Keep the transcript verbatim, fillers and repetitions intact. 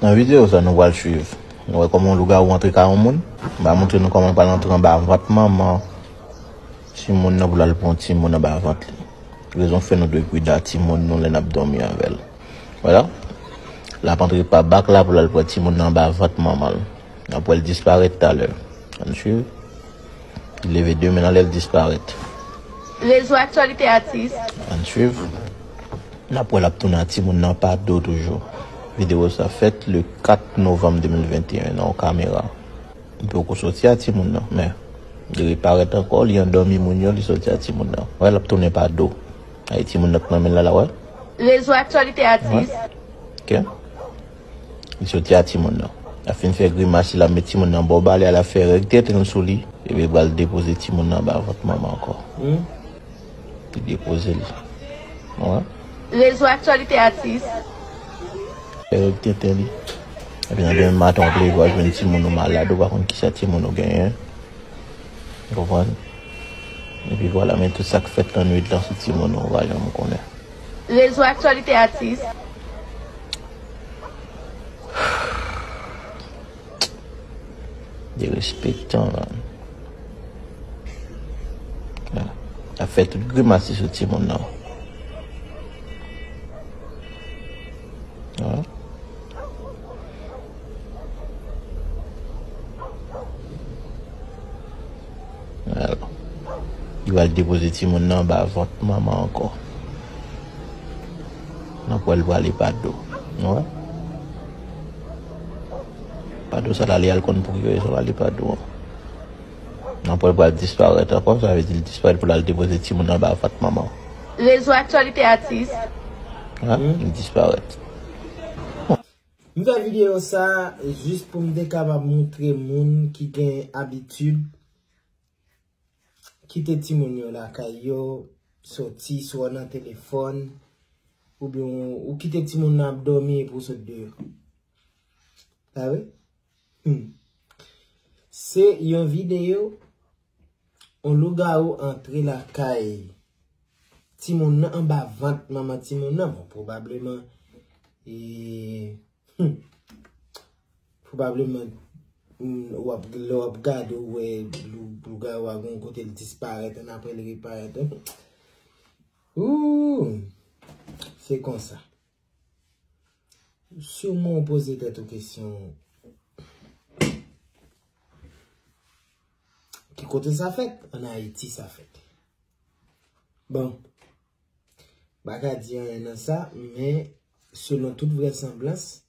Nan videyo sa nou pral swiv. Nou wè kòman yon lougawou antre kay yon moun. M va montre nou kòman l pral antre anba vant manman timoun nan pou l al pran timoun anba vant li. Rezon k fè nou dwe prida timoun nou lè n ap dòmi avè l. Vwala. L ap antre pa bak la pou l al pran timoun nan anba vant manman l. N ap wè l disparèt talè. Ann swiv. Li leve de men anlè, l disparèt. Rezo Aktyalite Atis. Ann swiv. N ap wè l ap tounen ak timoun nan pa do toujou. Videyo sa fèt le kat novanm de mil venteyen nan yon kamera. Li poko soti ak timoun nan, men li reparèt ankò, li andòmi moun yo, li soti ak timoun nan. Wè, l ap tounen pa do. Ay, timoun nan k nan men l la, la, wè. Rezo Aktyalite Atis. Wè. Ok. Li soti ak timoun nan. L ap fin fè grimas, li ap met timoun nan bò bale a, l ap fè règ tenten l sou li. Epi l pral depoze timoun nan anba vant manman ankò. Hmm. Li depoze li. Wè. Rezo Aktyalite Atis. Fè règ tenten li. Epi nan demen maten, w ap leve, w ap jwenn timoun ou malad, ou pa konn kisa timoun ou genyen. Ou konprann? Epi vwala, men tout sa k fèt nan nwit lan sou timoun ou, ou pa janm konnen. Rezo Aktyalite Atis. Derespektan, man. L ap fè tout grimas li sou timoun nan. Wè. Alò, li pral depoze timoun nan anba vant manman ankò. N ap wè l prale pa do. Nou wè? Pa do sa la, li al konn pou ki rezon l ale pa do an. N ap wè l pral disparèt ankò, sa vle di l disparèt pou l al depoze timoun nan anba vant manman. Rezo Aktyalite Atis. Wè, li disparèt. M fè videyo sa jis pou m te kapab montre moun ki gen abitid kite timoun yo lakay yo, soti, swa nan telefòn, oubyen ou, ou kite timoun nan ap dòmi epi w sot deyò. Pa vre? Hmm. Se yon videyo, yon lougawou antre lakay timoun nan, anba vant manman timoun nan. Bon, pwobableman, e, hmm, pwobableman, hmm, w ap, lè w ap gade, w wè lou-, lougawou a gen yon kote l disparèt, annapre l reparèt. Ooh! Se konsa. Siman w poze tèt ou kesyon, ki kote sa fèt? Ann Ayiti sa fèt. Bon, m pa ka di anyen nan sa, men selon tout vrèsanblans,